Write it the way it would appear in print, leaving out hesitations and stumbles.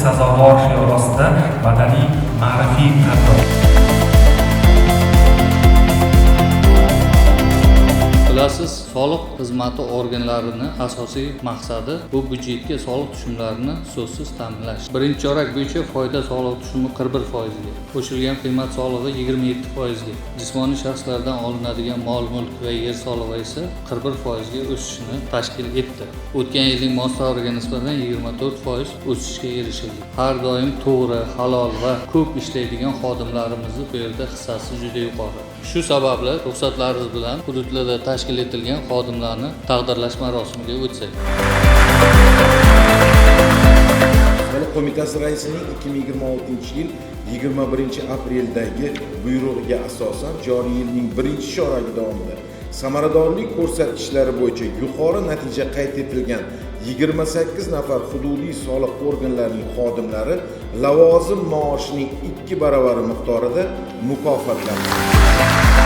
sazovor shiori ostida madaniy ma'rifiy tadbir. Bilasiz, soliq xizmati organlarini asosiy maqsadi bu byudjetga soliq tushumlarini so'zsiz ta'minlash. Birinchi chorak bo'yicha foyda solig'i tushumi 41%ga, qo'shilgan qiymat solig'i 27%ga, jismoniy shaxslardan olinadigan mol-mulk va yer solig'i esa 41%ga o'sishini tashkil etdi. O'tgan yilning mos davriga nisbatan 24% o'sishga erishildi. Har doim to'g'ri, halol va ko'p ishlaydigan xodimlarimizni bu yerda hissasi juda yuqori. Shu sababli ruxsatlaringiz bilan hududlarda tashkil etilgan xodimlarni taqdirlash marosimiga o'tsak. Soliq qo'mitasi raisining 2026-yil 21-apreldagi buyrug'iga asosan joriy yilning birinchi choragi davomida samaradorlik ko'rsatkichlari bo'yicha yuqori natija qayd etilgan 28 nafar hududiy soliq organlarining xodimlari lavozim maoshining 2 baravari miqdorida mukofotlandi.